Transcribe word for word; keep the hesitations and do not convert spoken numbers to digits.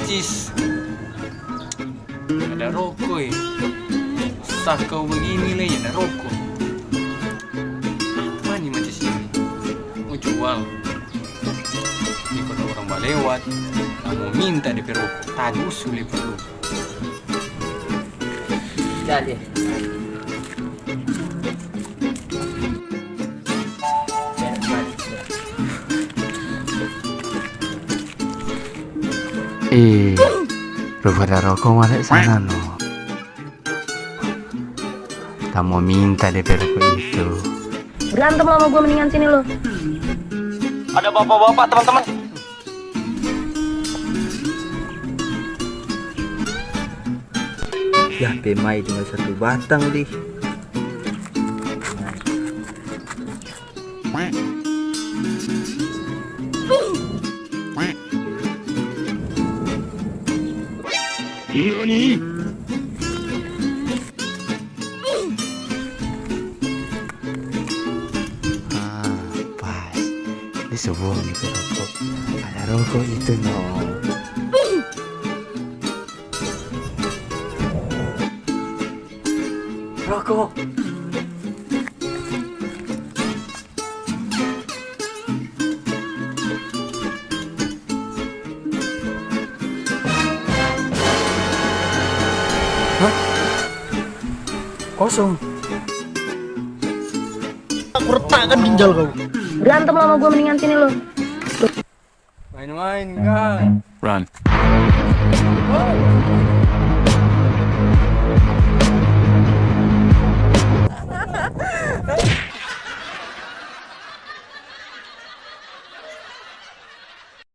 Cis. Ada roko, eh. Sah kau begini, lei, ada roko. Apa ni macis ini? Mau jual. Ini kalau orang balewat, nah, mau minta depe roko. Tadi usul depe roko. Jadi. Eh, rupa ada roko mana sana, no? Ta mo minta depe roko itu. Berantem lo sama gua, mendingan sini lo. Ada bapak-bapak, teman-teman. Ya, pe mai tinggal satu batang, deh. Nani? Ah, pas. Dia so buang itu roko. Ada roko itu, no. Roko. Hah? Kosong. Aku retakkan ginjal kau. Berantem lo sama gua, mendingan sini lo. Main-main, kan? Run.